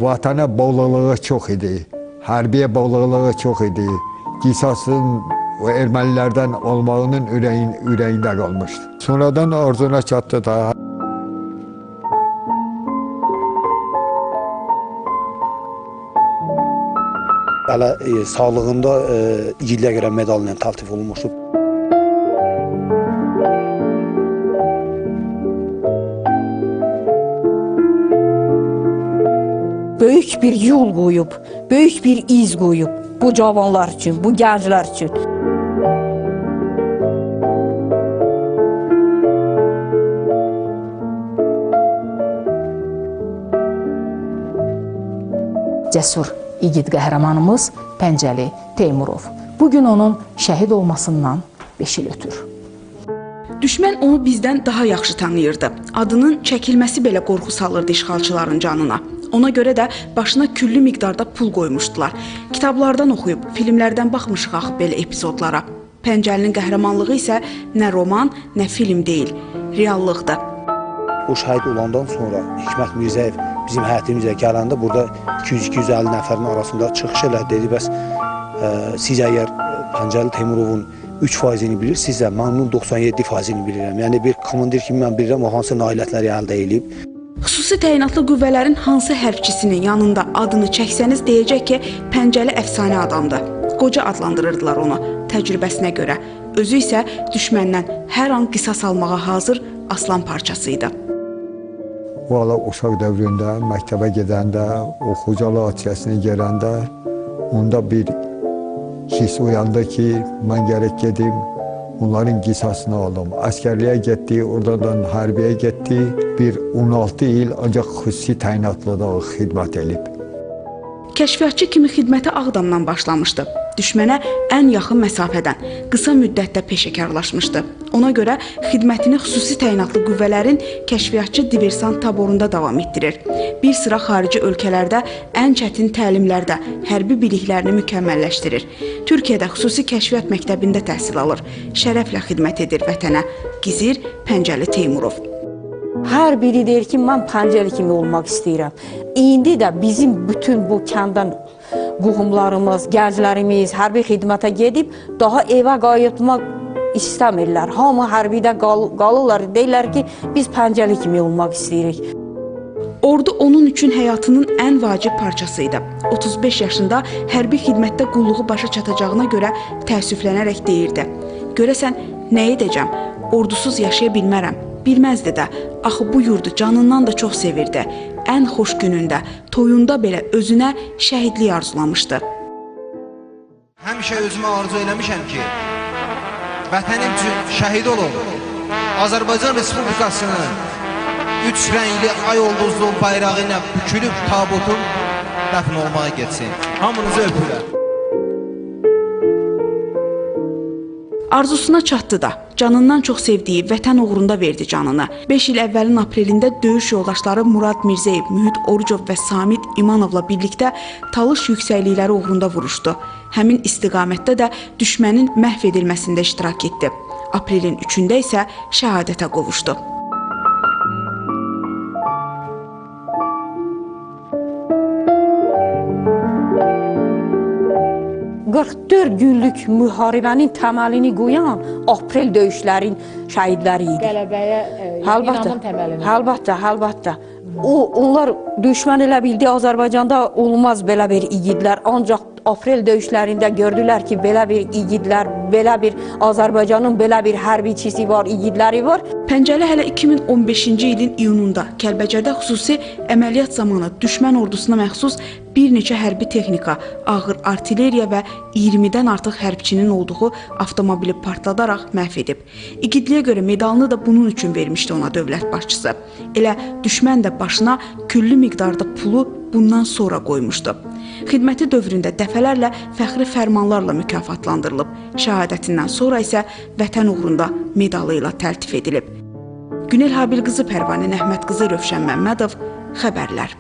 Vətənə bağlılığı çox idi. Hərbiyə bağlılığı çox idi. Qisasın o ermənilərdən olmağının ürəyində qalmışdı. Sonradan arzuna çatdı da. Hələ sağlığında igidliyə görə medalla təltif olunmuşdu. Böyük bir yol qoyub, böyük bir iz qoyub bu cavanlar üçün, bu gənclər üçün. Cəsur igid qəhrəmanımız Pəncəli Teymurov. Bugün onun şəhid olmasından 5 il ötür. Düşmən onu bizdən daha yaxşı tanıyırdı. Adının çəkilməsi belə qorxu salırdı işğalçıların canına. Ona görə də başına küllü miqdarda pul qoymuşdular. Kitablardan oxuyub, filmlərdən baxmışıq axı belə epizodlara. Pəncəlinin qəhrəmanlığı isə nə roman, nə film deyil, reallıqdır. O şəhid olandan sonra Hikmət Mirzəyev bizim həyətimizə gələndə burada 200-250 nəfərin arasında çıxış elədi. Dedi, bəs siz əgər Pəncəli Teymurovun 3%-ni bilirsinizsə, mən onun 97%-ni bilirəm. Yəni bir komandir kimi mən bilirəm o hansı nailiyyətləri əldə edib. Xüsusi təyinatlı qüvvələrin hansı hərbçisinin yanında adını çəksəniz deyəcək ki, Pəncəli əfsanə adamdır. Qoca adlandırırdılar onu təcrübəsinə görə. Özü isə düşməndən hər an qisas almağa hazır aslan parçası idi. Valla uşaq dövründə, məktəbə gedəndə, o Xocalı hadisəsini görəndə onda bir his uyandı ki, mən gərək gedim, onların qisasını alım. Əsgərliyə getdi, oradan hərbiyə getdi. Bir 16 il ancaq xüsusi təyinatlıda xidmət edib. Kəşfiyyatçı kimi xidmətə Ağdamdan başlamışdı. Düşmənə ən yaxın məsafədən qısa müddətdə peşəkarlaşmışdı. Ona görə xidmətini xüsusi təyinatlı qüvvələrin kəşfiyyatçı diversant taborunda davam etdirir. Bir sıra xarici ölkələrdə ən çətin təlimlərdə hərbi biliklərini mükəmməlləşdirir. Türkiyədə xüsusi kəşfiyyat məktəbində təhsil alır. Şərəflə xidmət edir vətənə. Gizir Pəncəli Teymurov. Hər biri deyir ki, mən Pəncəli kimi olmaq istəyirəm. İndi də bizim bütün bu kənddən qohumlarımız, gənclərimiz hərbi xidmətə gedib daha evə qayıtmaq istəmirlər. Hamı hərbidə qalırlar, deyirlər ki, biz Pəncəli kimi olmaq istəyirik. Ordu onun üçün həyatının ən vacib parçası idi. 35 yaşında hərbi xidmətdə qulluğu başa çatacağına görə təəssüflənərək deyirdi. Görəsən, nə edəcəm? Ordusuz yaşaya bilmərəm. Bilməzdi də, axı bu yurdu canından da çox sevirdi. Ən xoş günündə, toyunda belə özünə şəhidlik arzulamışdı. Həmişə özümə arzu eləmişəm ki, vətənim üçün şəhid olum. Azərbaycan Respublikasının üç rəngli ay ulduzlu bayrağı ilə bükülüb tabutum dəfn olmağa getsin. Hamınızı öpürəm. Arzusuna çatdı da, canından çox sevdiyi vətən uğrunda verdi canını. 5 il əvvəlin aprelində döyüş yoldaşları Murad Mirzəyev, Mühit Orucov və Samid İmanovla birlikdə Talış yüksəklikləri uğrunda vuruşdu. Həmin istiqamətdə də düşmənin məhv edilməsində iştirak etdi. Aprelin 3-ündə isə şəhadətə qovuşdu. ...44 günlük müharibənin təməlini qoyan aprel döyüşlərin şəhidləri idi. Qələbəyə Əlbəttə, əlbəttə, əlbəttə. Onlar düşmən elə bildi Azərbaycanda olmaz belə bir igidlər. Ancaq aprel döyüşlərində gördülər ki, belə bir igidlər, belə bir Azərbaycanın belə bir hərbiçisi var, igidləri var. Pəncəli hələ 2015-ci ilin iyununda Kəlbəcərdə xüsusi əməliyyat zamanı düşmən ordusuna məxsus bir neçə hərbi texnika, ağır artilleriya və 20-dən artıq hərbçinin olduğu avtomobili partladaraq məhv edib. İgidliyə görə medalını da bunun üçün vermişdi ona dövlət başçısı. Elə düşmən də başına küllü miqdarda pulu bundan sonra qoymuşdu. Xidməti dövründə dəfələrlə fəxri fərmanlarla mükafatlandırılıb. Şəhadətindən sonra isə vətən uğrunda medalı ilə təltif edilib. Günel Habil qızı, Pərvanə Nəhmət qızı, Rövşən Məmmədov, xəbərlər.